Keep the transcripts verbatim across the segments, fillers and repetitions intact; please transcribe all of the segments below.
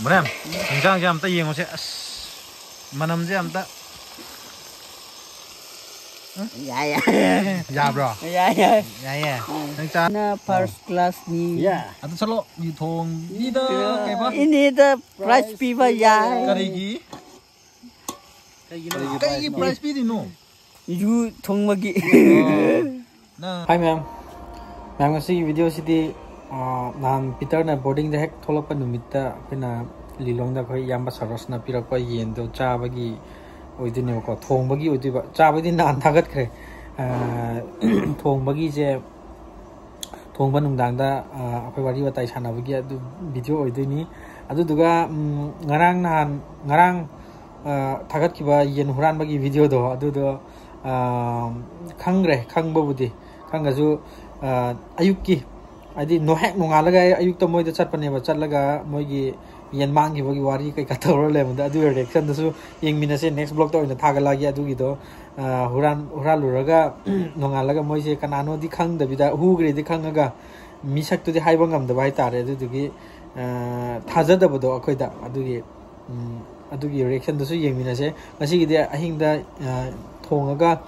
ꯃꯣꯅꯦꯝ, ꯏꯟꯖꯥꯡꯁꯦ ꯑꯝꯇ ꯌꯦꯡꯉꯨꯁꯦ꯫ ꯑꯁ, ꯃꯅꯝꯁꯦ ꯑꯝꯇ꯫ ꯌꯥꯏ, ꯌꯥꯏ꯫ ꯌꯥꯕ꯭ꯔꯣ? ꯌꯥꯏ, ꯌꯥꯏ꯫ ꯌꯥꯏꯌꯦ꯫ ꯅꯪ ꯆꯥ꯫ ꯅ first class ꯅꯤ꯫ ꯑꯗꯨ ꯆꯠꯂꯣ, ꯌꯨ ꯊꯣꯡꯒꯤꯗ ꯀꯩꯕ? ꯏꯅꯦꯗ prize ꯄꯤꯕ ꯌꯥꯏ꯫ ꯀꯔꯤꯒꯤ? ꯀꯩꯒꯤ prize ꯄꯤꯔꯤꯅꯣ? ꯌꯨ ꯊꯣꯡꯕꯒꯤ꯫ ꯅꯪ ꯍꯥꯏ ꯃꯌꯥꯝ꯫ ꯃꯌꯥꯝ, ꯉꯁꯤꯒꯤ video ꯁꯤꯗꯤ, ꯑꯥ, ꯅꯍꯥꯟ ꯄꯤꯇꯔꯅ boarding ꯗ ꯍꯦꯛ ꯊꯣꯛꯂꯛꯄ ꯅꯨꯃꯤꯠꯇ ꯑꯩꯈꯣꯏꯅ ꯂꯤꯂꯣꯡꯗ ꯑꯩꯈꯣꯏ ꯏꯌꯥꯝꯕ ꯁꯔꯣꯁꯅ ꯄꯤꯔꯛꯄ ꯌꯦꯟꯗꯣ ꯆꯥꯕꯒꯤ ꯑꯣꯏꯗꯣꯏꯅꯦꯕꯀꯣ꯫ ꯊꯣꯡꯕꯒꯤ ꯑꯣꯏꯗꯣꯏꯕ꯫ ꯆꯥꯕꯗꯤ ꯅꯍꯥꯟ ꯊꯥꯒꯠꯈ꯭ꯔꯦ꯫ ꯑꯥ, ꯊꯣꯡꯕꯒꯤꯁꯦ, ꯊꯣꯡꯕ ꯅꯨꯡꯗꯥꯡꯗ, ꯑꯥ, ꯑꯩꯈꯣꯏ ꯋꯥꯔꯤ ꯋꯥꯇꯥꯏ ꯁꯥꯟꯅꯕꯒꯤ ꯑꯗꯨ video ꯑꯣꯏꯗꯣꯏꯅꯤ꯫ ꯑꯗꯨꯗꯨꯒ, ꯎꯝ, ꯉꯔꯥꯡ ꯅꯍꯥꯟ, ꯉꯔꯥꯡ, ꯑꯥ, ꯊꯥꯒꯠꯈꯤꯕ ꯌꯦꯟ ꯍꯨꯔꯥꯟꯕꯒꯤ video ꯗꯣ, ꯑꯗꯨꯗꯣ, ꯑꯥ, ꯈꯪꯈ꯭ꯔꯦ, ꯈꯪꯕꯕꯨꯗꯤ꯫ ꯈꯪꯉꯁꯨ, ꯑꯥ, ꯑꯌꯨꯛꯀꯤ, ꯍꯥꯏꯗꯤ ꯅꯣ-, ꯍꯦꯛ ꯅꯣꯡꯉꯥꯜꯂꯒ ꯑꯩ ꯑꯌꯨꯛꯇ ꯃꯣꯏꯗ ꯆꯠꯄꯅꯦꯕ꯫ ꯆꯠꯂꯒ ꯃꯣꯏꯒꯤ ꯌꯦꯟ ꯃꯥꯡꯈꯤꯕꯒꯤ ꯋꯥꯔꯤ ꯀꯩꯀꯥ ꯇꯧꯔ ꯂꯩꯔꯝꯕꯗꯣ, ꯑꯗꯨꯒꯤ reaction ꯗꯨꯁꯨ ꯌꯦꯡꯃꯤꯟꯅꯁꯦ꯫ Next vlog ꯇ ꯑꯣꯏꯅ ꯊꯥꯒꯠꯂꯛꯑꯒꯦ ꯑꯗꯨꯒꯤꯗꯣ꯫ ꯑꯥ, ꯍꯨꯔꯥꯟ-, ꯍꯨꯔꯥꯜꯂꯨꯔꯒ ꯅꯣꯡꯉꯥꯜꯂꯒ ꯃꯣꯏꯁꯦ ꯀꯅꯥꯅꯣꯗꯤ ꯈꯪꯗꯕꯤꯗ, ꯍꯨꯈ꯭ꯔꯦꯗꯤ ꯈꯪꯉꯒ ꯃꯤꯁꯛꯇꯨꯗꯤ ꯍꯥꯏꯕ ꯉꯝꯗꯕ ꯍꯥꯏꯇꯥꯔꯦ꯫ ꯑꯗꯨꯗꯨꯒꯤ, ꯑꯥ, ꯊꯥꯖꯗꯕꯗꯣ ꯑꯩꯈꯣꯏꯗ꯫ ꯑꯗꯨꯒꯤ, ꯎꯝ, ꯑꯗꯨꯒꯤ reaction ꯗꯨꯁꯨ ꯌꯦꯡꯃꯤꯟꯅꯁꯦ꯫ ꯉꯁꯤꯒꯤꯗꯤ ꯑꯍꯤꯡꯗ, ꯑꯥ, ꯊꯣꯡꯉꯒ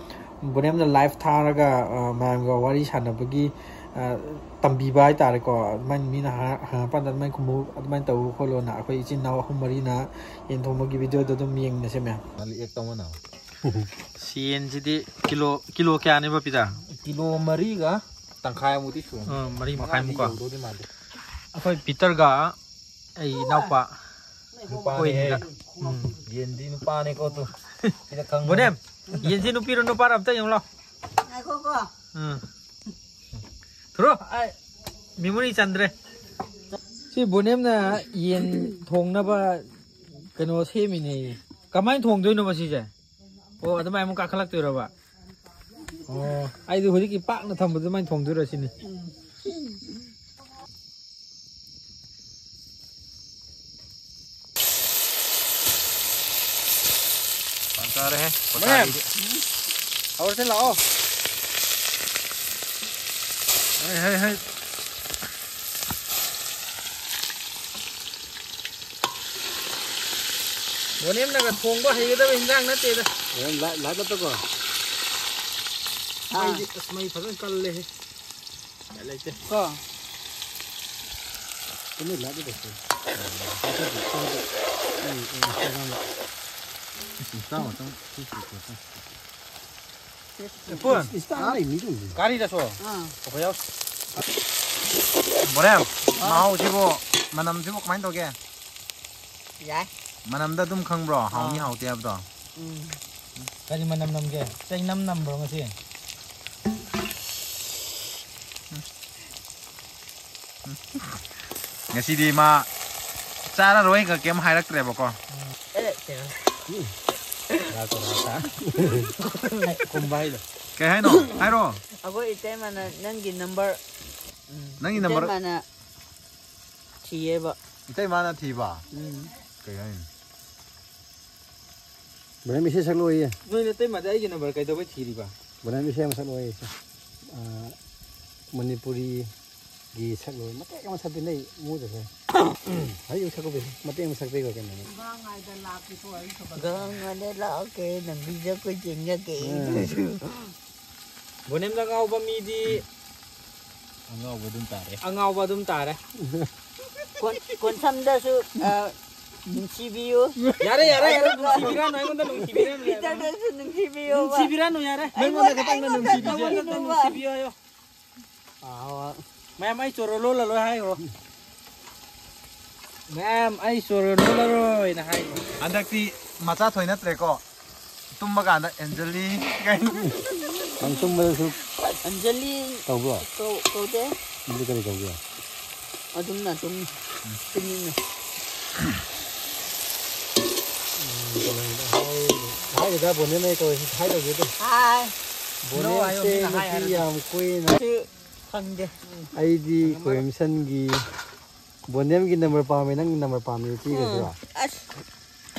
ꯕꯣꯅꯦꯝꯅ live ꯊꯥꯔꯒ, ꯑꯥ, ꯃꯌꯥꯝꯒ ꯋꯥꯔꯤ ꯁꯥꯟꯅꯕꯒꯤ, ꯑꯥ, ꯇꯝꯕꯤꯕ ꯍꯥꯏꯇꯥꯔꯦꯀꯣ꯫ ꯑꯗꯨꯃꯥꯏꯅ ꯃꯤꯅ ꯍꯥ-, ꯍꯪꯉꯛꯄ ꯀꯥꯟꯗ ꯑꯗꯨꯃꯥꯏꯅ ꯈꯨꯝꯃꯨ, ꯑꯗꯨꯃꯥꯏꯅ ꯇꯧ ꯈꯣꯠꯂꯣꯅ ꯑꯩꯈꯣꯏ ꯏꯆꯤꯟ ꯏꯅꯥꯎ ꯑꯍꯨꯝ ꯃꯔꯤꯅ ꯌꯦꯟ ꯊꯣꯡꯕꯒꯤ video ꯗꯣ ꯑꯗꯨꯝ ꯌꯦꯡꯃꯤꯟꯅꯁꯦ ꯃꯌꯥꯝ꯫ ꯁꯤ ꯌꯦꯟꯁꯤꯗꯤ ꯀꯤꯂꯣ, ꯀꯤꯂꯣ ꯀꯌꯥꯅꯦꯕ ꯄꯤꯇꯔ? ꯀꯤꯂꯣ ꯃꯔꯤꯒ ꯇꯪꯈꯥꯏꯃꯨꯛꯇꯤ ꯁꯨꯔꯝꯃꯅꯤ꯫ ꯑ, ꯃꯔꯤ ꯃꯈꯥꯏꯃꯨꯛꯀꯣ꯫ ꯌꯧꯗꯧꯗꯤ ꯃꯥꯟꯗꯦ꯫ ꯑꯩꯈꯣꯏ ꯄꯤꯇꯔꯒ ꯑꯩ ꯏꯅꯥꯎꯄꯥ ꯅꯨꯄꯥꯅꯦ꯫ ꯑꯩꯈꯣꯏꯅꯤꯒ꯫ ꯎꯝ꯫ ꯌꯦꯟꯗꯤ ꯅꯨꯄꯥꯅꯦꯀꯣ ꯇꯨ꯫ ꯁꯤꯗ ꯈꯪꯕꯅꯦ꯫ ꯕꯣꯅꯦꯝ, ꯌꯦꯟꯁꯤ ꯅꯨꯄꯤꯔꯣ ꯅꯨꯄꯥꯔꯣ ꯑꯝꯇ ꯌꯦꯡꯉꯨ ꯂꯥꯎ꯫ ꯉꯥꯏꯈꯣꯀꯣ꯫ ꯎꯝ꯫ ꯊꯨꯔꯣ꯫ ꯑꯩ memory ꯆꯟꯗ꯭ꯔꯦ꯫ ꯁꯤ ꯕꯣꯅꯦꯝꯅ ꯌꯦꯟ ꯊꯣꯡꯅꯕ ꯀꯩꯅꯣ ꯁꯦꯝꯃꯤꯅꯦ꯫ ꯀꯃꯥꯏꯅ ꯊꯣꯡꯗꯣꯏꯅꯣꯕ ꯁꯤꯁꯦ? ꯑꯣ, ꯑꯗꯨꯃꯥꯏꯅ ꯑꯃꯨꯛ ꯀꯥꯈꯠꯂꯛꯇꯣꯏꯔꯕ? ꯑꯣ, ꯑꯩꯗꯤ ꯍꯧꯖꯤꯛꯀꯤ ꯄꯥꯛꯅ ꯊꯝꯕꯗꯨ ꯑꯗꯨꯃꯥꯏꯅ ꯊꯣꯡꯗꯣꯏꯔ ꯁꯤꯅꯤ꯫ ꯐꯖꯔꯦꯍꯦ, ꯃꯌꯥꯝ꯫ ꯀꯣꯊꯥꯔꯤꯗꯤ꯫ ꯍꯧꯔꯁꯦ ꯂꯥꯛꯑꯣ꯫ ꯍꯩ, ꯍꯩ, ꯍꯩ꯫ ꯕꯣꯅꯦꯝꯅꯒ ꯊꯣꯡꯕ ꯍꯩꯒꯗꯕ ꯏꯟꯖꯥꯡ ꯅꯠꯇꯦꯗ꯫ ꯍꯣꯔꯦꯟ ꯂꯥꯏ- ꯂꯥꯏꯠ ꯑꯞꯇꯀꯣ꯫ ꯑꯥ꯫ ꯃꯩꯗꯤ ꯑꯁ ꯃꯩ ꯐꯖꯅ ꯀꯜꯂꯦꯍꯦ꯫ ꯎꯄꯥꯏ ꯂꯩꯇꯦ꯫ ꯀꯣ꯫ ꯀꯩꯅꯣ ꯂꯥꯏꯠ ꯑꯞꯇ ꯇꯧꯁꯦ꯫ ꯎꯝ, ꯎꯝ, Instagram-ꯗ꯫ ꯏꯁ, Insta ꯉꯥꯛꯇꯪ Facebook ꯉꯥꯛꯇꯪ꯫ ꯐꯣꯟ꯫ Insta ꯂꯩ ꯃꯤ ꯂꯩ꯫ ꯒꯥꯔꯤꯗꯁꯨ꯫ ꯑꯥ꯫ ꯑꯩꯈꯣꯏ ꯌꯥꯎ-, ꯕꯣꯔꯦꯝ, ꯑꯥ꯫ ꯃꯍꯥꯎꯁꯤꯕꯨ, ꯃꯅꯝꯁꯤꯕꯨ ꯀꯃꯥꯏꯅ ꯇꯧꯒꯦ? ꯌꯥꯏ꯫ ꯃꯅꯝꯗ ꯑꯗꯨꯝ ꯈꯪꯕ꯭ꯔꯣ? ꯍꯥꯎꯅꯤ ꯑꯥ꯫ ꯍꯥꯎꯇꯦ ꯍꯥꯏꯕꯗꯣ? ꯎꯝ꯫ ꯀꯔꯤ ꯃꯅꯝ ꯅꯝꯒꯦ? ꯆꯩꯅꯝ ꯅꯝꯕ꯭ꯔꯣ ꯉꯁꯤ? ꯉꯁꯤꯗꯤ ꯃꯥ ꯆꯥꯔꯔꯣꯏꯒ ꯀꯩꯝ ꯍꯥꯏꯔꯛꯇ꯭ꯔꯦꯕꯀꯣ꯫ ꯑꯦ, ꯀꯩꯅꯣ꯫ ꯎꯝ꯫ ꯂꯥꯛꯑꯣ, ꯂꯥꯛꯑꯣ꯫ ꯀꯨꯝꯕ ꯍꯥꯏꯗꯣ꯫ ꯀꯩ ꯍꯥꯏꯅꯣ? ꯍꯥꯏꯔꯣ꯫ ꯑꯩꯈꯣꯏ ꯏꯇꯩꯃꯅ ꯅꯪꯒꯤ ꯅꯝꯕꯔ, ꯎꯝ, ꯅꯪꯒꯤ ꯅꯝꯕꯔ? ꯏꯇꯩꯃꯅ ꯊꯤꯌꯦꯕ꯫ ꯏꯇꯩꯃꯅ ꯊꯤꯕ? ꯎꯝ꯫ ꯀꯩ ꯍꯥꯏꯅꯣ? ꯕ꯭ꯔꯦꯝ ꯏꯁꯩ ꯁꯛꯂꯛꯑꯣꯌꯦ꯫ ꯅꯣꯏ ꯅꯇꯩꯃꯗꯤ ꯑꯩꯒꯤ ꯅꯝꯕꯔ ꯀꯩꯗꯧꯕꯩ ꯊꯤꯔꯤꯕ? ꯕ꯭ꯔꯦꯝ ꯏꯁꯩ ꯑꯃ ꯁꯛꯂꯛꯑꯣꯌꯦ꯫ ꯑꯥ, ꯃꯅꯤꯄꯨꯔꯤꯒꯤ ꯁꯛꯂꯣꯏ ꯃꯇꯦꯛ ꯑꯃ ꯁꯛꯄꯤ ꯅꯣꯏ ꯃꯨꯗꯁꯦ꯫ ꯍꯧꯖꯤꯛ ꯁꯛꯄꯤ ꯃꯇꯦꯛ ꯑꯃ ꯁꯛꯄꯤꯈ꯭ꯔꯣ ꯀꯩꯅꯣ? ꯒꯥꯡ ꯉꯥꯏꯗ ꯂꯥꯛꯀꯦ, ꯂꯝꯕꯤꯗ ꯑꯩꯈꯣꯏ ꯆꯦꯟꯖꯒꯦ꯫ ꯎꯝ꯫ ꯕꯣꯅꯦꯝꯗ ꯉꯥꯎꯕ ꯃꯤꯗꯤ ꯑꯉꯥꯎꯕ ꯑꯗꯨꯝ ꯇꯥꯔꯦ꯫ ꯑꯉꯥꯎꯕ ꯑꯗꯨꯝ ꯇꯥꯔꯦ꯫ ꯀꯣꯟ-, ꯀꯣꯟꯁꯝꯗꯁꯨ, ꯑ, ꯅꯨꯡꯁꯤꯕꯤꯌꯨ꯫ ꯌꯥꯔꯦ, ꯌꯥꯔꯦ, ꯌꯥꯔꯦ, ꯅꯨꯡꯁꯤꯕꯤꯔꯅꯨ, ꯑꯩꯉꯣꯟꯗ ꯅꯨꯡꯁꯤꯕꯤꯔꯅꯨ, ꯌꯥꯔꯦ꯫ ꯄꯤꯇꯔꯗꯁꯨ ꯅꯨꯡꯁꯤꯕꯤꯌꯨ꯫ ꯅꯨꯡꯁꯤꯕꯤꯔꯅꯨ, ꯌꯥꯔꯦ꯫ ꯅꯪꯉꯣꯟꯗ ꯈꯛꯇꯪꯗ ꯑꯩꯉꯣꯟꯗ ꯅꯨꯡꯁꯤꯕꯤꯁꯦ꯫ ꯅꯨꯡꯁꯤꯕꯤꯌꯨ ꯍꯥꯏꯌꯣ꯫ ꯑꯥ, ꯃꯌꯥꯝ ꯑꯩ ꯆꯣꯔꯣꯂꯣ ꯂꯂꯣꯏ ꯍꯥꯏꯌꯣ꯫ ꯃꯌꯥꯝ ꯑꯩ ꯆꯣꯔꯣꯂꯣ ꯂꯂꯣꯏꯅ ꯍꯥꯏꯌꯣ꯫ ꯍꯟꯗꯛꯇꯤ ꯃꯆꯥ ꯊꯣꯏ ꯅꯠꯇ꯭ꯔꯦꯀꯣ꯫ ꯇꯨꯝꯕ ꯀꯥꯟꯗ ꯑꯦꯟꯖꯂꯤ ꯀꯥꯏꯅ꯫ ꯅꯪ ꯇꯨꯝꯕꯗꯁꯨ ꯑꯟꯖꯂꯤ ꯇꯧꯕ꯭ꯔꯣ? ꯀꯧ-, ꯀꯧꯗꯦ꯫ ꯑꯗꯨ ꯀꯔꯤ ꯀꯧꯒꯦ? ꯑꯗꯨꯝꯅ ꯑꯗꯨꯝ ꯇꯨꯃꯤꯟꯅ꯫ ꯎꯝ, ꯀꯩꯅꯣꯗ ꯍꯥꯏ-, ꯍꯥꯏꯔꯤꯗ ꯕꯣꯅꯦꯅ ꯑꯩ ꯀꯧꯔꯤꯁꯤ ꯍꯥꯏ ꯇꯧꯒꯦ ꯇꯧ꯫ ꯍꯥꯏ꯫ ꯕꯣꯅꯦꯁꯦ ꯍꯥꯏꯌꯣ, ꯃꯤꯅ ꯍꯥꯏ ꯅꯨꯄꯤ ꯍꯥꯏꯔꯁꯨ꯫ ꯌꯥꯝ ꯀꯣꯏꯅ꯫ ꯁꯤ ꯈꯪꯗꯦ꯫ ꯑꯩꯗꯤ ꯈꯣꯏꯔꯦꯝꯁꯟꯒꯤ ꯕꯣꯅꯦꯝꯒꯤ ꯅꯝꯕꯔ ꯄꯥꯝꯃꯦ, ꯅꯪꯒꯤ ꯅꯝꯕꯔ ꯄꯥꯝꯃꯦ ꯄꯤꯒꯗ꯭ꯔꯣ? ꯎꯝ, ꯑꯁ꯫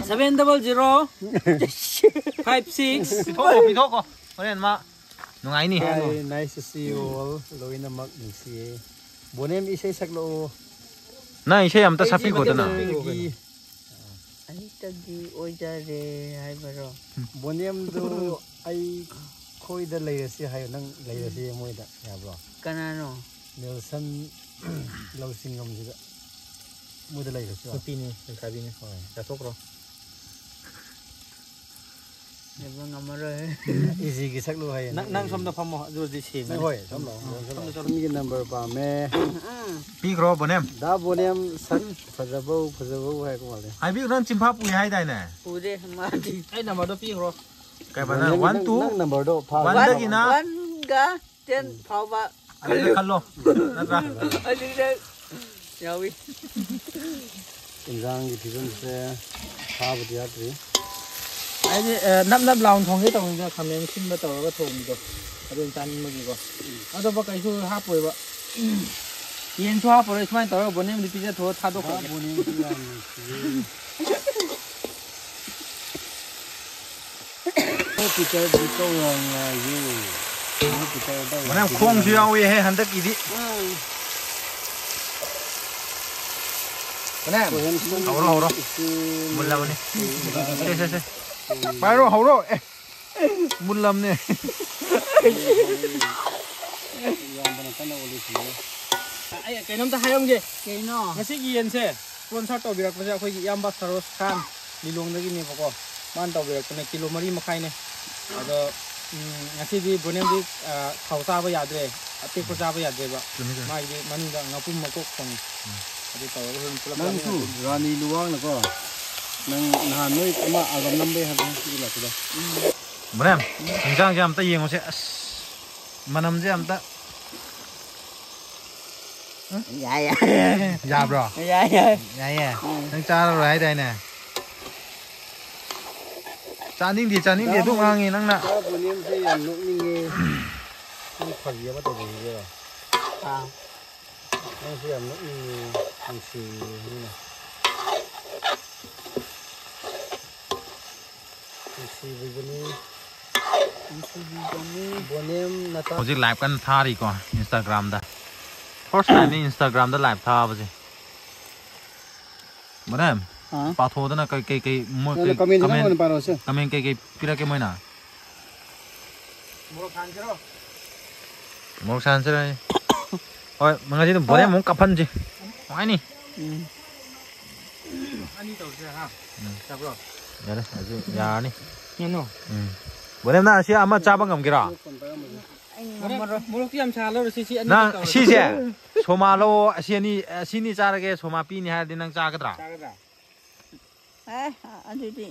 Seven double zero five six꯫ ꯄꯤꯊꯣꯛꯈꯣ, ꯄꯤꯊꯣꯛꯈꯣ꯫ ꯍꯣꯔꯦꯟ ꯃꯥ ꯅꯨꯡꯉꯥꯏꯅꯤ꯫ Hi, nice to see you all. ꯂꯣꯏꯅꯃꯛ ꯅꯨꯡꯁꯤꯌꯦ꯫ ꯕꯣꯅꯦꯝ ꯏꯁꯩ ꯁꯛꯂꯛꯑꯣ꯫ ꯅꯪ ꯏꯁꯩ ꯑꯝꯇ ꯁꯛꯄꯤꯈꯣꯗꯅ꯫ ꯑꯩꯒꯤ ꯇꯒꯤ ꯑꯣꯏꯖꯔꯦ ꯍꯥꯏꯕꯔꯣ? ꯕꯣꯅꯦꯝꯗꯨ ꯑꯩꯈꯣꯏꯗ ꯂꯩꯔꯁꯤ ꯍꯥꯏꯌꯣ, ꯅꯪ ꯂꯩꯔꯁꯤ ꯃꯣꯏꯗ, ꯌꯥꯕ꯭ꯔꯣ? ꯀꯅꯥꯅꯣ? ꯅꯦꯜꯁꯟ ꯂꯧꯁꯤꯡꯉꯝꯁꯤꯗ ꯃꯣꯏꯗ ꯂꯩꯔꯁꯤ ꯍꯥꯏꯌꯣ꯫ ꯅꯨꯄꯤꯅꯤ, ꯂꯩꯁꯥꯕꯤꯅꯤ꯫ ꯍꯣꯏ꯫ ꯆꯥꯊꯣꯛꯈ꯭ꯔꯣ꯫ ꯂꯩꯕ ꯉꯝꯃꯔꯣꯏ꯫ ꯏꯖꯤꯒꯤ ꯁꯛꯂꯨ ꯍꯥꯏꯌꯦ꯫ ꯅꯪ, ꯅꯪ ꯁꯣꯝꯗ ꯐꯝꯃꯣ, ꯑꯗꯨ ꯑꯣꯏꯔꯗꯤ ꯁꯦꯡꯒꯅꯤ꯫ ꯅꯪ ꯍꯣꯏ, ꯁꯣꯝ ꯂꯥꯛꯑꯣ, ꯁꯣꯝ ꯂꯥꯛꯑꯣ꯫ ꯁꯣꯝꯗ ꯆꯠꯂꯣ꯫ ꯅꯪꯒꯤ ꯅꯝꯕꯔ ꯄꯥꯝꯃꯦ꯫ ꯄꯤꯈ꯭ꯔꯣ, ꯕꯣꯅꯦꯝ꯫ ꯗꯥ ꯕꯣꯅꯦꯝ ꯁꯛ ꯐꯖꯕꯧ, ꯐꯖꯕꯧ ꯍꯥꯏꯔꯛꯄ ꯃꯥꯜꯂꯦ꯫ ꯍꯥꯏꯕꯤꯌꯨ, ꯅꯪ ꯆꯤꯝꯐꯥ ꯄꯨꯏ ꯍꯥꯏꯗꯥꯏꯅꯦ? ꯄꯨꯗꯦ, ꯃꯥꯗꯤ꯫ ꯑꯩ ꯅꯝꯕꯔꯗꯣ ꯄꯤꯈ꯭ꯔꯣ꯫ ꯀꯩ ꯕꯅꯦꯝ, ꯕꯅꯦꯝ, one ꯅꯪ, two? ꯅꯪ ꯅꯝꯕꯔꯗꯣ ꯐꯥ-, one ꯗꯒꯤꯅ ꯋꯥꯟꯒ ꯇꯦꯟ ꯐꯥꯎꯕ꯫ ꯑꯗꯨꯗ ꯈꯜꯂꯣ, ꯅꯠꯇ꯭ꯔꯥ? ꯑꯗꯨꯗ ꯌꯥꯎꯏ꯫ ꯏꯟꯖꯥꯡꯒꯤ ꯐꯤꯕꯝꯁꯦ ꯐꯥꯕꯗꯤ ꯌꯥꯗ꯭ꯔꯤ꯫ ꯑꯩꯗꯤ, ꯑ, ꯅꯞ ꯅꯞ ꯂꯥꯎꯅ ꯊꯣꯡꯒꯦ ꯇꯧꯕꯅꯤꯗ, ꯈꯥꯃꯦꯟ ꯑꯁꯤꯟꯕ ꯇꯧꯔꯒ ꯊꯣꯡꯕꯗꯣ, ꯑꯗꯨ ꯑꯣꯏꯅ ꯆꯥꯅꯤꯡꯕꯒꯤꯀꯣ꯫ ꯑꯇꯣꯞꯄ ꯀꯩꯁꯨ ꯍꯥꯞꯄꯣꯏꯕ꯫ ꯌꯦꯟꯁꯨ ꯍꯥꯞꯄꯔꯣꯏ, ꯁꯨꯃꯥꯏꯅ ꯇꯧꯔꯒ ꯕꯣꯅꯦꯝꯗꯤ ꯄꯤꯖꯊꯣꯛꯑ ꯊꯥꯗꯣꯛꯈ꯭ꯔꯒꯦ꯫ ꯕꯣꯅꯦꯝꯁꯨ ꯌꯥꯝ ꯅꯨꯡꯁꯤꯌꯦ꯫ ꯄꯤꯇꯔꯗꯤ ꯀꯧꯔ ꯉꯥꯏꯌꯨ꯫ ꯄꯤꯇꯔꯗ ꯃꯅꯝ ꯈꯣꯡꯁꯨ ꯌꯥꯎꯏꯍꯦ ꯍꯟꯗꯛꯀꯤꯗꯤ꯫ ꯎꯝ꯫ ꯃꯅꯝ꯫ ꯍꯧꯔꯣ, ꯍꯧꯔꯣ꯫ ꯃꯨꯜꯂꯕꯅꯤ꯫ ꯁꯦ, ꯁꯦ, ꯁꯦ꯫ ꯄꯥꯏꯔꯣ, ꯍꯧꯔꯣ꯫ ꯑꯦ, ꯃꯨꯜꯂꯝꯅꯦ꯫ ꯏꯌꯥꯝꯕꯅ ꯀꯟꯅ ꯑꯣꯜꯂꯤꯁꯤꯅꯦ꯫ ꯑꯩ ꯀꯩꯅꯣꯝꯇ ꯍꯥꯏꯔꯝꯒꯦ꯫ ꯀꯩꯅꯣ? ꯉꯁꯤꯒꯤ ꯌꯦꯟꯁꯦ sponsor ꯇꯧꯕꯤꯔꯛꯄꯁꯦ ꯑꯩꯈꯣꯏꯒꯤ ꯏꯌꯥꯝꯕ ꯁꯔꯣꯖ ꯈꯥꯟ ꯂꯤꯂꯣꯡꯗꯒꯤꯅꯦꯕꯀꯣ꯫ ꯃꯥꯅ ꯇꯧꯕꯤꯔꯛꯄꯅꯦ, ꯀꯤꯂꯣ ꯃꯔꯤ ꯃꯈꯥꯏꯅꯦ꯫ ꯑꯗꯣ, ꯎꯝ, ꯉꯁꯤꯗꯤ ꯕꯣꯅꯦꯝꯗꯤ, ꯑ, ꯊꯥꯎ ꯆꯥꯕ ꯌꯥꯗ꯭ꯔꯦ, ꯑꯇꯦꯛꯄ ꯆꯥꯕ ꯌꯥꯗ꯭ꯔꯦꯕ꯫ ꯆꯨꯝꯃꯤ, ꯆꯨꯝꯃꯤ꯫ ꯃꯥꯒꯤꯗꯤ ꯃꯅꯨꯡꯗ ꯉꯥꯄ꯭ꯔꯨꯝ ꯃꯀꯣꯛ ꯐꯪꯉꯤ꯫ ꯎꯝ꯫ ꯑꯗꯨ ꯇꯧꯔꯒ ꯍꯣꯔꯦꯟ ꯄꯨꯂꯞ ꯅꯪꯁꯨ ꯆꯥꯃꯤꯟꯅꯁꯤ꯫ ꯔꯥꯅꯤ ꯂꯨꯋꯥꯡꯅꯀꯣ, ꯅꯪ ꯅꯍꯥꯟ ꯅꯣꯏ ꯑꯃ album ꯅꯝꯕꯩ ꯍꯥꯏꯕꯗꯣ ꯁꯤꯒꯤ ꯂꯥꯛꯄꯗꯣ꯫ ꯕꯣꯅꯦꯝ, ꯏꯟꯖꯥꯡꯁꯦ ꯑꯝꯇ ꯌꯦꯡꯉꯨꯁꯦ꯫ ꯑꯁ, ꯃꯅꯝꯁꯦ ꯑꯝꯇ꯫ ꯌꯥꯏ, ꯌꯥꯏ꯫ ꯌꯥꯕ꯭ꯔꯣ? ꯌꯥꯏ, ꯌꯥꯏ꯫ ꯌꯥꯏꯌꯦ꯫ ꯎꯝ꯫ ꯅꯪ ꯆꯥꯔꯔꯣꯏ ꯍꯥꯏꯗꯥꯏꯅꯦ? ꯆꯥꯅꯤꯡꯗꯦ, ꯆꯥꯅꯤꯡꯗꯦ, ꯑꯗꯨ ꯉꯥꯡꯉꯤ ꯅꯪꯅ꯫ ꯗꯥ ꯕꯣꯅꯦꯝꯁꯦ ꯌꯥꯝ ꯅꯣꯛꯅꯤꯡꯉꯦ꯫ ꯅꯪ ꯐꯥꯒꯤ ꯑꯃ ꯇꯧꯕꯤꯒꯦꯔꯣ? ꯑꯥ꯫ ꯅꯪꯁꯦ ꯌꯥꯝ ꯅꯣꯛꯅꯤꯡꯉꯦ, ꯅꯨꯡꯁꯤꯌꯦ ꯃꯤꯅ꯫ ꯅꯨꯡꯁꯤꯕꯤꯕꯅꯤ꯫ ꯅꯨꯡꯁꯤꯕꯤꯕꯅꯤ꯫ ꯕꯣꯅꯦꯝ ꯅꯆꯥ ꯍꯧꯖꯤꯛ live ꯀꯟꯅ ꯊꯥꯔꯤꯀꯣ Instagram-ꯗ꯫ First time-ꯅꯤ Instagram-ꯗ live ꯊꯥꯕꯁꯦ꯫ ꯕꯣꯅꯦꯝ, ꯄꯥꯊꯣꯛꯑꯗꯅ ꯀꯩ ꯀꯩ ꯀꯩ ꯃꯣꯏ ꯀꯩꯅꯣ, ꯀꯩ ꯀꯃꯦꯟꯁꯤꯅ comment ꯑꯣꯏꯅ ꯄꯥꯔꯛꯑꯣꯁꯦ꯫ Comment ꯀꯩ ꯀꯩ ꯄꯤꯔꯛꯀꯦ ꯃꯣꯏꯅ? ꯃꯣꯔꯣꯛ ꯁꯥꯍꯟꯁꯤꯔꯣ? ꯃꯣꯔꯣꯛ ꯁꯥꯍꯟꯁꯤꯔꯣ? ꯍꯣꯏ, ꯉꯁꯤꯗꯤ ꯕꯣꯔꯦ ꯑꯃꯨꯛ ꯀꯥꯞꯍꯟꯁꯤ꯫ ꯅꯨꯡꯉꯥꯏꯅꯤ꯫ ꯎꯝ꯫ ꯑꯅꯤ ꯇꯧꯁꯤꯔꯥ, ꯍꯥ? ꯎꯝ꯫ ꯌꯥꯕ꯭ꯔꯣ? ꯌꯥꯔꯦ, ꯑꯗꯨ ꯌꯥꯔꯅꯤ꯫ ꯀꯩꯅꯣ? ꯎꯝ꯫ ꯕꯣꯔꯦꯝꯅ ꯑꯁꯤ ꯑꯃ ꯆꯥꯕ ꯉꯝꯒꯦꯔꯣ? ꯑꯩ ꯃꯣꯔꯣꯛ, ꯉꯝꯃꯔꯣꯏ꯫ ꯃꯣꯔꯣꯛꯇꯤ ꯌꯥꯝ ꯁꯥꯍꯜꯂꯔꯣꯏ, ꯁꯤ, ꯁꯤ ꯑꯅꯤ ꯅꯪ ꯇꯧꯔꯁꯤ꯫ ꯁꯤꯁꯦ ꯁꯣꯃꯥ ꯂꯧꯑꯣ, ꯑꯁꯤ ꯑꯅꯤ, ꯑꯁꯤꯅꯤ ꯆꯥꯔꯒꯦ, ꯁꯣꯃꯥ ꯄꯤꯅꯤ ꯍꯥꯏꯔꯗꯤ ꯅꯪ ꯆꯥꯒꯗ꯭ꯔꯥ? ꯆꯥꯒꯗ꯭ꯔꯥ? ꯑꯦ, ꯑꯗꯨꯗꯤ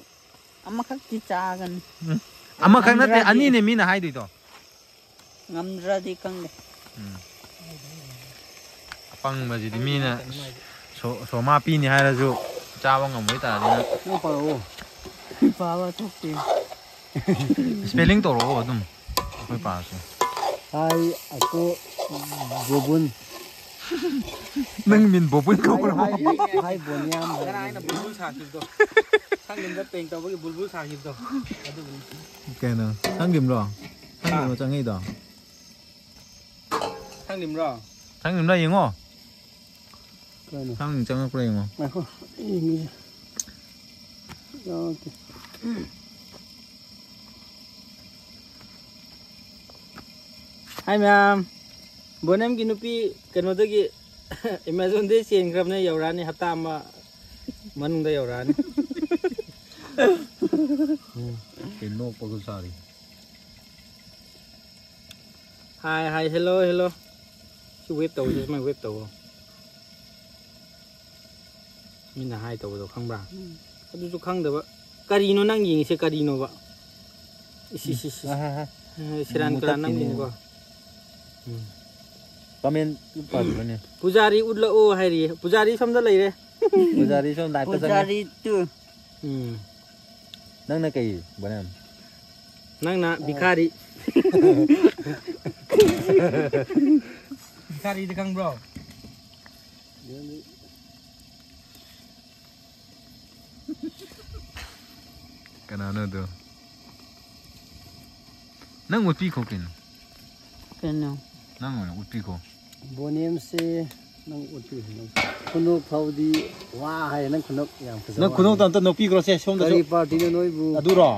ꯑꯃꯈꯛꯇꯤ ꯆꯥꯒꯅꯤ꯫ ꯎꯝ꯫ ꯑꯃꯈꯛ ꯅꯠꯇꯦ, ꯉꯝꯗ꯭ꯔꯗꯤ꯫ ꯑꯅꯤꯅꯦ ꯃꯤꯅ ꯍꯥꯏꯗꯣꯏꯗꯣ꯫ ꯉꯝꯗ꯭ꯔꯗꯤ ꯈꯪꯗꯦ꯫ ꯎꯝ꯫ ꯑꯄꯪꯕꯁꯤꯗꯤ ꯃꯤꯅ ꯁꯣ-, ꯁꯣꯃꯥ ꯄꯤꯅꯤ ꯍꯥꯏꯔꯁꯨ ꯆꯥꯕ ꯉꯝꯃꯣꯏ ꯇꯥꯔꯗꯤ ꯅꯪ꯫ ꯅꯪ ꯄꯥꯔꯛꯑꯣ꯫ ꯄꯥꯕ ꯊꯣꯛꯇꯦ꯫ Spelling ꯇꯧꯔꯛꯑꯣ ꯑꯗꯨꯝ꯫ ꯑꯩꯈꯣꯏ ꯄꯥꯔꯁꯨ꯫ ꯍꯥꯏ ꯑꯀꯣ ꯕꯣꯕꯨꯟ꯫ ꯅꯪ ꯃꯤꯟ ꯕꯣꯕꯨꯟ ꯀꯧꯕ꯭ꯔꯣ? ꯍꯥꯏ, ꯍꯥꯏ, ꯍꯥꯏ ꯕꯣꯅꯤꯌꯥꯝ ꯍꯥꯏ꯫ ꯉꯔꯥꯡ ꯑꯩꯅ ꯕꯨꯜꯕꯨꯜ ꯁꯥꯈꯤꯕꯗꯣ꯫ ꯁꯪꯒꯤꯝꯗ prank ꯇꯧꯕꯒꯤ ꯕꯨꯜꯕꯨꯜ ꯁꯥꯈꯤꯕꯗꯣ꯫ ꯑꯗꯨꯕꯨꯅꯤ꯫ ꯀꯩꯅꯣ? ꯁꯪꯒꯤꯝꯔꯣ? ꯁꯪꯒꯤꯝꯔꯣ ꯍꯥ? ꯆꯪꯉꯛꯏꯗꯣ? ꯁꯪꯒꯤꯝꯔꯣ? ꯁꯪꯒꯤꯝꯔꯣ ꯌꯦꯡꯉꯣ꯫ ꯀꯩꯅꯣ? ꯁꯪꯒꯤꯝ ꯆꯪꯉꯛꯄ꯭ꯔꯥ ꯌꯦꯡꯉꯣ꯫ ꯉꯥꯏꯈꯣ, ꯑꯩ ꯌꯦꯡꯒꯦ꯫ ꯌꯥꯎꯔꯛꯇꯦ꯫ ꯍꯥꯏ ꯃꯌꯥꯝ, ꯕꯣꯅꯦꯝꯒꯤ ꯅꯨꯄꯤ ꯀꯩꯅꯣꯗꯒꯤ, Amazon-ꯗꯒꯤ ꯆꯦꯟꯈ꯭ꯔꯕꯅꯦ, ꯌꯧꯔꯛꯑꯅꯤ ꯍꯞꯇꯥ ꯑꯃ ꯃꯅꯨꯡꯗ ꯌꯧꯔꯛꯑꯅꯤ꯫ ꯀꯩ ꯅꯣꯛꯄꯒ ꯁꯥꯔꯤ? ꯍꯥꯏ, ꯍꯥꯏ, hello, hello꯫ ꯁꯤ wave ꯇꯧꯁꯦ, ꯁꯨꯃꯥꯏꯅ wave ꯇꯧꯑꯣ꯫ ꯃꯤꯅ ꯍꯥꯏ ꯇꯧꯕꯗꯣ ꯈꯪꯕ꯭ꯔꯥ? ꯎꯝ꯫ ꯑꯗꯨꯁꯨ ꯈꯪꯗꯕ꯫ ꯀꯔꯤꯅꯣ ꯅꯪ ꯌꯦꯡꯉꯤꯁꯦ, ꯀꯔꯤꯅꯣꯕ? ꯏꯁ, ꯏꯁ, ꯏꯁ, ꯏꯁ꯫ ꯑ, ꯍ, ꯍ꯫ ꯑ, ꯁꯦꯔꯥꯟ ꯇꯨꯔꯥꯟ ꯅꯪ ꯃꯨꯊꯠꯈꯤꯅꯤ꯫ ꯌꯦꯡꯉꯤꯀꯣ꯫ ꯎꯝ꯫ Comment ꯄꯥꯕꯤꯕꯅꯦ꯫ ꯄꯨꯖꯥꯔꯤ ꯎꯠꯂꯛꯑꯣ ꯍꯥꯏꯔꯤꯌꯦ꯫ ꯄꯨꯖꯥꯔꯤ ꯁꯣꯝꯗ ꯂꯩꯔꯦ꯫ ꯄꯨꯖꯥꯔꯤ ꯁꯣꯝ live-ꯇ ꯆꯪꯉꯦ꯫ ꯄꯨꯖꯥꯔꯤ two꯫ ꯎꯝ꯫ ꯅꯪꯅ ꯀꯩ, ꯕꯣꯅꯦꯝ? ꯅꯪꯅ ꯚꯤꯈꯥꯔꯤ꯫ ꯚꯤꯈꯥꯔꯤꯗꯤ ꯈꯪꯕ꯭ꯔꯣ? ꯀꯅꯥꯅꯣ ꯑꯗꯨ? ꯅꯪ ꯎꯠꯄꯤꯈꯣ ꯀꯩꯅꯣ꯫ ꯀꯩꯅꯣ? ꯅꯪ ꯑꯣꯏꯅ ꯎꯠꯄꯤꯈꯣ꯫ ꯕꯣꯅꯦꯝꯁꯦ ꯅꯪ ꯎꯠꯄꯤꯌꯨ, ꯅꯪ ꯈꯨꯅꯣꯛ ꯐꯥꯎꯗꯤ ꯋꯥ ꯍꯥꯏ, ꯅꯪ ꯈꯨꯅꯣꯛ ꯌꯥꯝ ꯐꯖꯕ ꯅꯪ ꯈꯨꯅꯣꯛꯇ ꯋꯥꯅꯤ꯫ ꯑꯝꯇ ꯅꯣꯛꯄꯤꯈ꯭ꯔꯣꯁꯦ ꯁꯣꯝꯗꯁꯨ꯫ ꯀꯔꯤ ꯄꯥꯔꯇꯤꯅꯣ ꯅꯣꯏꯕꯨ? ꯑꯗꯨꯔꯣ?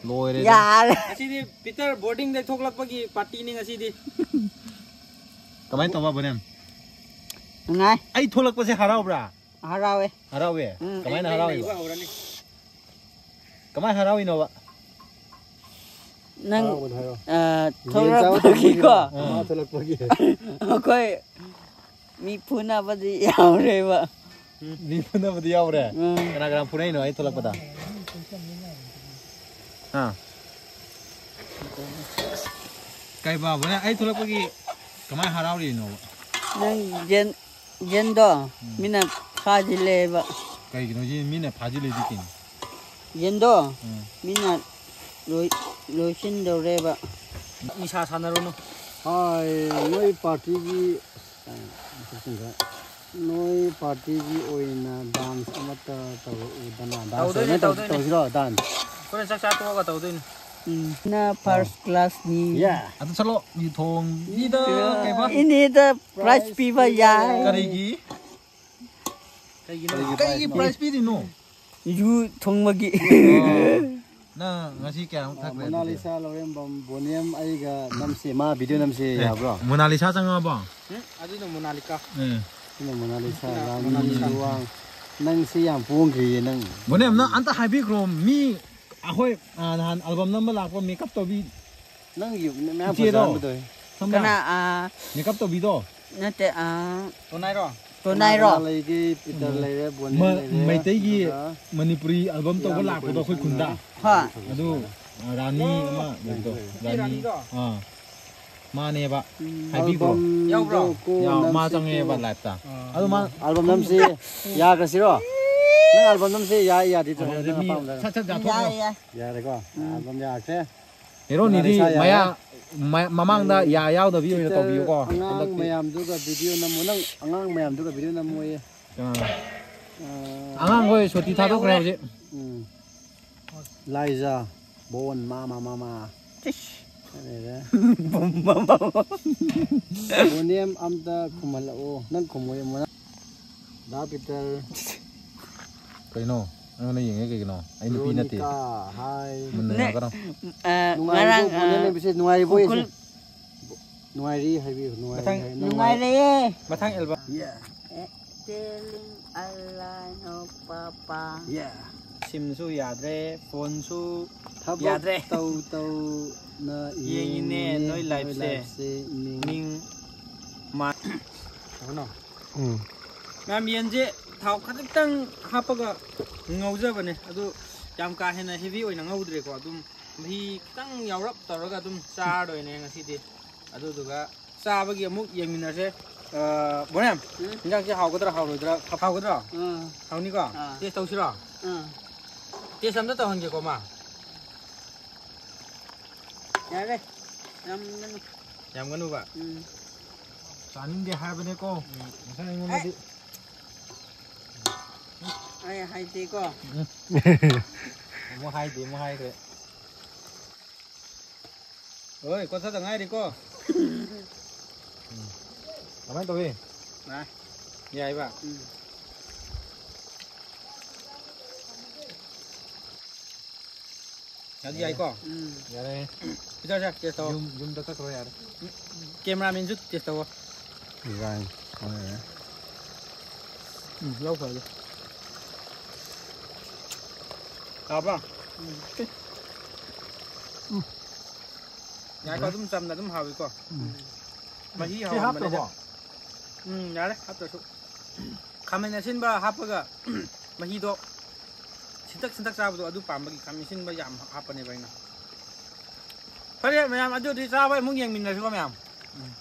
ꯂꯣꯏꯔꯦꯗ꯫ ꯌꯥꯔꯦ꯫ ꯉꯁꯤꯗꯤ ꯄꯤꯇꯔ ꯕꯣꯔꯗꯤꯡꯗꯒꯤ ꯊꯣꯛꯂꯛꯄꯒꯤ ꯄꯥꯔꯇꯤꯅꯤ ꯉꯁꯤꯗꯤ꯫ ꯀꯃꯥꯏꯅ ꯇꯧꯕ, ꯕꯣꯅꯦꯝ? ꯅꯨꯡꯉꯥꯏ꯫ ꯑꯩ ꯊꯣꯛꯂꯛꯄꯁꯦ ꯍꯔꯥꯎꯕ꯭ꯔꯥ? ꯍꯔꯥꯎꯋꯦ꯫ ꯍꯔꯥꯎꯋꯦ? ꯎꯝ꯫ ꯀꯃꯥꯏꯅ ꯍꯔꯥꯎꯔꯤꯕ? ꯀꯃꯥꯏꯅ ꯍꯔꯥꯎꯔꯤꯅꯣꯕ? ꯅꯪ, ꯍꯔꯥꯎꯕꯗꯣ ꯍꯥꯏꯔꯣ꯫ ꯑ, ꯌꯦꯟ ꯆꯥꯕ ꯊꯣꯛꯂꯛꯄꯒꯤꯀꯣ꯫ ꯊꯣꯛꯄꯒꯤꯔꯣ? ꯑꯥ꯫ ꯃꯥ ꯊꯣꯛꯂꯛꯄꯒꯤ꯫ ꯑꯩꯈꯣꯏ ꯃꯤ ꯐꯨꯅꯕꯗꯤ ꯌꯥꯎꯔꯦꯕ꯫ ꯃꯤ ꯐꯨꯅꯕꯗꯤ ꯌꯥꯎꯔꯦ? ꯎꯝ꯫ ꯀꯅꯥ ꯀꯅꯥ ꯐꯨꯅꯩꯅꯣ ꯑꯩ ꯊꯣꯛꯂꯛꯄꯗ? ꯑꯥ꯫ ꯀꯩ ꯕꯥꯕꯨꯅꯦ ꯑꯩ ꯊꯣꯛꯂꯛꯄꯒꯤ ꯀꯃꯥꯏꯅ ꯍꯔꯥꯎꯔꯤꯅꯣꯕ? ꯅꯪ ꯌꯦꯟ, ꯌꯦꯟꯗꯣ ꯎꯝ꯫ ꯃꯤꯅ ꯐꯥꯖꯤꯜꯂꯦꯕ꯫ ꯀꯩꯒꯤꯅꯣ ꯌꯦꯟ ꯃꯤꯅ ꯐꯥꯖꯤꯜꯂꯤꯗꯤ ꯀꯩꯅꯣ? ꯌꯦꯟꯗꯣ ꯎꯝ꯫ ꯃꯤꯅ ꯂꯣꯏ-, ꯂꯣꯏꯁꯤꯟꯗꯧꯔꯦꯕ꯫ ꯅꯤꯁꯥ ꯁꯥꯟꯅꯔꯨꯅꯨ꯫ ꯍꯣꯏ, ꯅꯣꯏ ꯄꯥꯔꯇꯤꯒꯤ, ꯅꯣꯏ ꯄꯥꯔꯇꯤꯒꯤ ꯑꯣꯏꯅ ꯗꯥꯟꯁ ꯑꯃꯠꯇ ꯇꯧꯔꯛꯎꯗꯅ꯫ ꯗꯥꯟꯁ ꯇꯧꯗꯣꯏꯅꯦ, ꯑꯣꯏꯅ ꯇꯧ-, ꯇꯧꯗꯣꯏꯅꯦ꯫ ꯇꯧꯁꯤꯔꯣ, ꯗꯥꯟꯁ? ꯍꯣꯔꯦꯟ ꯆꯥꯛ ꯆꯥ ꯇꯣꯛꯑꯒ ꯇꯧꯗꯣꯏꯅꯦ꯫ ꯎꯝ, ꯅ ꯐꯥꯔꯁ ꯑꯣ꯫ ꯀ꯭ꯂꯥꯁꯅꯤ꯫ ꯌꯥ꯫ ꯑꯗꯨ ꯆꯠꯂꯣ, ꯌꯨ ꯊꯣꯡꯕꯤꯗ ꯀꯩꯕ? ꯏꯅꯦꯗ ꯄ꯭ꯔꯥꯏꯖ ꯄꯤꯕ ꯌꯥꯏ꯫ ꯀꯔꯤꯒꯤ? ꯀꯩꯒꯤꯅꯣ? ꯀꯔꯤꯒꯤ ꯀꯩꯒꯤ ꯄ꯭ꯔꯥꯏꯖꯅꯣ? ꯄ꯭ꯔꯥꯏꯖ ꯄꯤꯔꯤꯅꯣ? ꯌꯨ ꯊꯣꯡꯕꯒꯤ꯫ ꯑꯣ꯫ ꯅꯪ ꯉꯁꯤ ꯀꯌꯥꯃꯨꯛ ꯑ, ꯊꯛꯈ꯭ꯔꯦ ꯑꯗꯨꯗꯤ? ꯃꯣꯅꯥꯂꯤꯁꯥ ꯂꯧꯔꯦꯝꯕꯝ, ꯕꯣꯅꯤꯌꯝ ꯑꯩꯒ ꯅꯝꯁꯤ, ꯃꯥ ꯚꯤꯗꯤꯑꯣ ꯅꯝꯁꯤ ꯑꯦ, ꯌꯥꯕ꯭ꯔꯣ? ꯃꯣꯅꯥꯂꯤꯁꯥ ꯆꯪꯉꯛꯑꯕꯣ? ꯎꯝ, ꯑꯗꯨꯅ ꯃꯣꯅꯥꯂꯤꯀꯥ꯫ ꯑꯦ꯫ ꯑꯗꯨꯅ ꯃꯣꯅꯥꯂꯤꯁꯥ, ꯑꯗꯨꯅ ꯔꯥꯅꯤ, ꯃꯣꯅꯥꯂꯤꯁꯥ꯫ ꯋꯥꯡ-, ꯅꯪꯁꯤ ꯌꯥꯝ ꯄꯣꯡꯈ꯭ꯔꯤꯌꯦ ꯅꯪ꯫ ꯕꯣꯅꯤꯌꯝ, ꯅꯪ ꯑꯝꯇ ꯍꯥꯏꯕꯤꯈ꯭ꯔꯣ, ꯃꯤ ꯑꯩꯈꯣꯏ, ꯑ, ꯅꯍꯥꯟ ꯑꯜꯕꯝ ꯅꯝꯕ ꯂꯥꯛꯄ ꯃꯦꯀꯞ ꯇꯧꯕꯤ ꯅꯪꯒꯤ ꯃꯌꯥꯝ ꯏꯆꯦꯗꯣ꯫ ꯐꯖꯍꯟꯕꯗꯣ꯫ ꯈꯪꯕ꯭ꯔꯥ? ꯀꯅꯥ, ꯑ, ꯃꯦꯀꯞ ꯇꯧꯕꯤꯗꯣ꯫ ꯅꯠꯇꯦ, ꯑ, ꯇꯣꯅꯥꯏꯔꯣ? ꯇꯣꯅꯥꯏꯔꯣ? ꯀꯅꯥ ꯀꯅꯥ ꯂꯩꯒꯦ? ꯄꯤꯇꯔ ꯎꯝ꯫ ꯂꯩꯔꯦ, ꯕꯣꯅꯦ ꯃ-, ꯂꯩꯔꯦ, ꯃꯩꯇꯩꯒꯤ ꯑꯗꯨꯒ ꯃꯅꯤꯄꯨꯔꯤ ꯑꯜꯕꯝ ꯇꯧꯕ ꯏꯌꯥꯝꯕ ꯂꯥꯛꯄꯗꯣ ꯑꯩꯈꯣꯏ ꯈꯨꯟꯗ꯫ ꯍꯣꯏ꯫ ꯑꯗꯨ, ꯑ, ꯔꯥꯅꯤ ꯑꯃ ꯂꯩꯕꯗꯣ, ꯔꯥꯅꯤ꯫ ꯔꯥꯅꯤꯗꯣ? ꯑꯥ꯫ ꯃꯥꯅꯦꯕ꯫ ꯎꯝ꯫ ꯍꯥꯏꯕꯤꯈ꯭ꯔꯣ꯫ ꯑꯜꯕꯝꯗꯣ ꯌꯥꯎꯕ꯭ꯔꯣ? ꯀꯣꯟꯅ ꯌꯥꯎ-, ꯃꯥ ꯁꯤꯀꯣ꯫ ꯆꯪꯉꯛꯑꯦꯕ ꯂꯥꯏꯞꯇ꯫ ꯑꯥ꯫ ꯑꯗꯨ ꯃꯥ ꯑꯜꯕꯝ ꯅꯝꯁꯤ ꯌꯥꯈ꯭ꯔꯁꯤꯔꯣ? ꯅꯪ ꯑꯜꯕꯝ ꯅꯝꯁꯤ ꯌꯥꯏ, ꯌꯥꯗꯤ ꯆꯠꯂꯣ, ꯑꯗꯨꯗꯤ ꯅꯪ ꯃꯤ ꯑꯄꯥꯝꯕꯗ꯫ ꯁꯠ ꯁꯠ ꯌꯥꯊꯣꯛꯈ꯭ꯔꯣ꯫ ꯌꯥꯏ, ꯌꯥꯏ꯫ ꯌꯥꯔꯦꯀꯣ? ꯎꯝ꯫ ꯑꯜꯕꯝ ꯌꯥꯈ꯭ꯔꯦ꯫ ꯍꯦꯔꯣꯅꯤꯗꯤ ꯃꯣꯅꯥꯂꯤꯁꯥ ꯌꯥꯔꯦ꯫ ꯃꯌꯥ-, ꯃ-, ꯃꯃꯥꯡꯗ ꯌꯥ ꯌꯥꯎꯗꯕꯤ ꯑꯣꯏꯅ ꯇꯧꯕꯤꯌꯨꯀꯣ꯫ ꯑꯉꯥꯡ ꯍꯟꯗꯛꯇꯤ꯫ ꯃꯌꯥꯝꯗꯨꯒ ꯚꯤꯗꯤꯑꯣ ꯅꯝꯃꯣ꯫ ꯅꯪ ꯑꯉꯥꯡ ꯃꯌꯥꯝꯗꯨꯒ ꯚꯤꯗꯤꯑꯣ ꯅꯝꯃꯣꯌꯦ꯫ ꯑꯥ꯫ ꯑꯥ꯫ ꯑꯉꯥꯡꯈꯣꯏ ꯁꯨꯇꯤ ꯊꯥꯗꯣꯛꯈ꯭ꯔꯦ ꯍꯧꯖꯤꯛ꯫ ꯎꯝ꯫ ꯂꯥꯏꯖꯥ, ꯕꯣꯟ, ꯃꯥ, ꯃꯥ, ꯃꯥ, ꯃꯥ꯫ ꯏꯁ꯫ ꯕꯣꯅꯦꯝ ꯑꯝꯇ ꯈꯨꯝꯍꯜꯂꯛꯑꯣ꯫ ꯅꯪ ꯈꯨꯝꯃꯣꯏ ꯃꯣꯅꯥ꯫ ꯗꯥ ꯄꯤꯇꯔ꯫ ꯀꯩꯅꯣ? ꯑꯩꯉꯣꯟꯗ ꯌꯦꯡꯉꯦ ꯀꯩꯒꯤꯅꯣ? ꯑꯩ ꯅꯨꯄꯤ ꯅꯠꯇꯦ꯫ ꯔꯣꯅꯤꯀꯥ, ꯍꯥꯏ꯫ ꯃꯨꯟꯅ ꯅꯦ, ꯌꯦꯡꯉꯛꯀꯅꯣ꯫ ꯑ, ꯅꯨꯡꯉꯥꯏꯔꯤꯕꯣ? ꯉꯔꯥꯡ, ꯕꯣꯅꯦꯝ ꯑ, ꯂꯩꯕꯁꯦ ꯅꯨꯡꯉꯥꯏꯔꯤꯕꯣ ꯍꯥꯏꯁꯦ? ꯈꯨꯔꯈꯨꯜ ꯅꯨꯡꯉꯥꯏꯔꯤ ꯍꯥꯏꯕꯤꯌꯨ, ꯅꯨꯡꯉꯥꯏꯔꯤ ꯃꯊꯪ ꯍꯥꯏ-, ꯅꯨꯡꯉꯥꯏ-, ꯅꯨꯡꯉꯥꯏꯔꯦ꯫ ꯃꯊꯪ album. Yeah꯫ A, telling a lie, no, papa꯫ Yeah꯫ ꯁꯤꯝꯁꯨ ꯌꯥꯗ꯭ꯔꯦ, ꯐꯣꯟꯁꯨ ꯊꯕꯛ ꯌꯥꯗ꯭ꯔꯦ꯫ ꯇꯧ ꯇꯧꯅ ꯌꯦꯡꯉꯤꯅꯦ ꯌꯦꯡꯉꯤꯅꯦ ꯅꯣꯏ ꯅꯣꯏ liveꯁꯦ꯫ Liveꯁꯦ ꯃꯤꯡ ꯃꯤꯡ ꯃꯥ-, ꯀꯩꯅꯣ? ꯎꯝ꯫ ꯃꯌꯥꯝ ꯌꯦꯟꯁꯦ ꯊꯥꯎ ꯈꯖꯤꯛꯇꯪ ꯍꯥꯞꯄꯒ ꯉꯧꯖꯕꯅꯦ꯫ ꯑꯗꯨ ꯌꯥꯝ ꯀꯥ ꯍꯦꯟꯅ heavy ꯑꯣꯏꯅ ꯉꯧꯗ꯭ꯔꯦꯀꯣ꯫ ꯑꯗꯨꯝ ꯃꯍꯤ ꯈꯤꯇꯪ ꯌꯥꯎꯔꯞ ꯇꯧꯔꯒ ꯑꯗꯨꯝ ꯆꯥꯔꯗꯣꯏꯅꯦ ꯉꯁꯤꯗꯤ꯫ ꯑꯗꯨꯗꯨꯒ ꯆꯥꯕꯒꯤ ꯑꯃꯨꯛ ꯌꯦꯡꯃꯤꯟꯅꯁꯦ꯫ ꯑ, ꯕꯣꯅꯦꯝ, ꯎꯝ? ꯏꯟꯖꯥꯡꯁꯦ ꯍꯥꯎꯒꯗ꯭ꯔꯥ ꯍꯥꯎꯔꯣꯏꯗ꯭ꯔꯥ? ꯍꯥꯎꯒꯗ꯭ꯔꯣ? ꯑꯥ꯫ ꯍꯥꯎꯅꯤꯀꯣ? ꯑꯥ꯫ Taste ꯇꯧꯁꯤꯔꯣ? ꯑꯥ꯫ Taste ꯑꯝꯇ ꯇꯧꯍꯟꯒꯦꯀꯣ, ꯃꯥ꯫ ꯌꯥꯔꯦ꯫ ꯌꯥꯝꯒꯅꯨ꯫ ꯌꯥꯝꯒꯅꯨꯕ? ꯎꯝ꯫ ꯆꯥꯅꯤꯡꯗꯦ ꯍꯥꯏꯕꯅꯦꯀꯣ꯫ ꯎꯝ꯫ ꯉꯁꯥꯏ ꯑꯩꯉꯣꯟꯗꯗꯤ꯫ ꯑꯩ ꯍꯥꯏꯗꯦꯀꯣ꯫ ꯎꯝ꯫ ꯑꯃꯨꯛ ꯍꯥꯏꯗꯦ, ꯑꯃꯨꯛ ꯍꯥꯏꯈ꯭ꯔꯦ꯫ ꯍꯣꯏ, ꯀꯣꯊꯗ ꯉꯥꯏꯔꯤꯀꯣ꯫ ꯎꯝ꯫ ꯀꯃꯥꯏꯅ ꯇꯧꯏ? ꯌꯥꯏ꯫ ꯌꯥꯏꯕ? ꯎꯝ꯫ ꯌꯥꯗꯤ ꯌꯥꯏꯀꯣ? ꯎꯝ꯫ ꯌꯥꯔꯦ꯫ ꯄꯤꯇꯔꯁꯦ, taste ꯇꯧꯋꯣ꯫ ꯌꯨꯝ, ꯌꯨꯝꯗ ꯆꯠꯈ꯭ꯔꯣ ꯌꯥꯔꯦ꯫ Cameramanꯁꯨ taste ꯇꯧꯋꯣ꯫ Design꯫ ꯍꯣꯏ, ꯌꯥꯔꯦ꯫ ꯎꯝ, ꯂꯧꯈ꯭ꯔꯒꯦ꯫ ꯇꯥꯕ꯭ꯔꯣ? ꯎꯝ꯫ ꯌꯥꯏꯀꯣ, ꯑꯗꯨꯝ ꯆꯝꯅ ꯑꯗꯨꯝ ꯍꯥꯎꯏꯀꯣ꯫ ꯎꯝ꯫ ꯃꯍꯤ ꯁꯤ ꯍꯥꯎꯍꯟꯕꯅꯤꯗ꯫ ꯍꯥꯞꯇ꯭ꯔꯕꯣ? ꯎꯝ, ꯌꯥꯔꯦ, ꯍꯥꯞꯇ꯭ꯔꯁꯨ꯫ ꯈꯥꯃꯦꯟ ꯑꯁꯤꯟꯕ ꯍꯥꯞꯄꯒ ꯃꯍꯤꯗꯣ ꯁꯤꯟꯇꯛ ꯁꯤꯟꯇꯛ ꯆꯥꯕꯗꯣ ꯑꯗꯨ ꯄꯥꯝꯕꯒꯤ ꯈꯥꯃꯦꯟ ꯑꯁꯤꯟꯕ ꯌꯥꯝ ꯍꯥꯞꯄꯅꯦꯕ ꯑꯩꯅ꯫ ꯐꯔꯦ ꯃꯌꯥꯝ, ꯑꯗꯨꯗꯤ ꯆꯥꯕ ꯑꯃꯨꯛ ꯌꯦꯡꯃꯤꯟꯅꯔꯁꯤꯀꯣ ꯃꯌꯥꯝ꯫ ꯎꯝ꯫